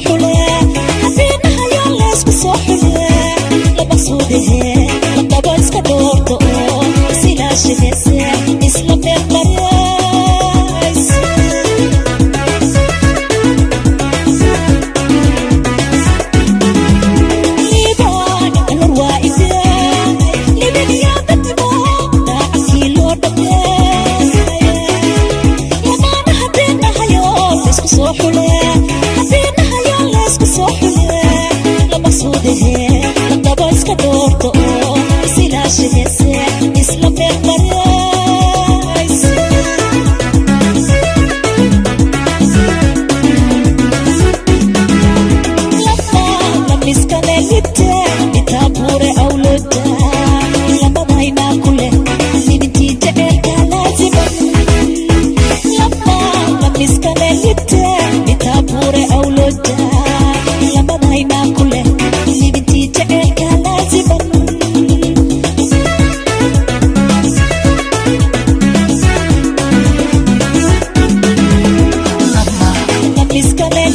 Xule haddii laysku soo xule, lama suudahe, ladaba iska dhoorto oo isilaashahese isla meel marays. Liibaan anwar waa idaa libiniya dadnimo daacadkii loo dhameeye. Lamaana haddii nahayo laysku soo xule, haddii nahayo laysku soo xule, lama suudahe, ladaba iska dhoorto oo isilaashahese isla meel marays. Lamiskale libte itaabure awloda labadaynaa ku leh libintii jaceylka laaziman. Lama lamiskale libte itaabure awloda labadaynaa ku leh libintii jaceylka laaziman. Lamiskale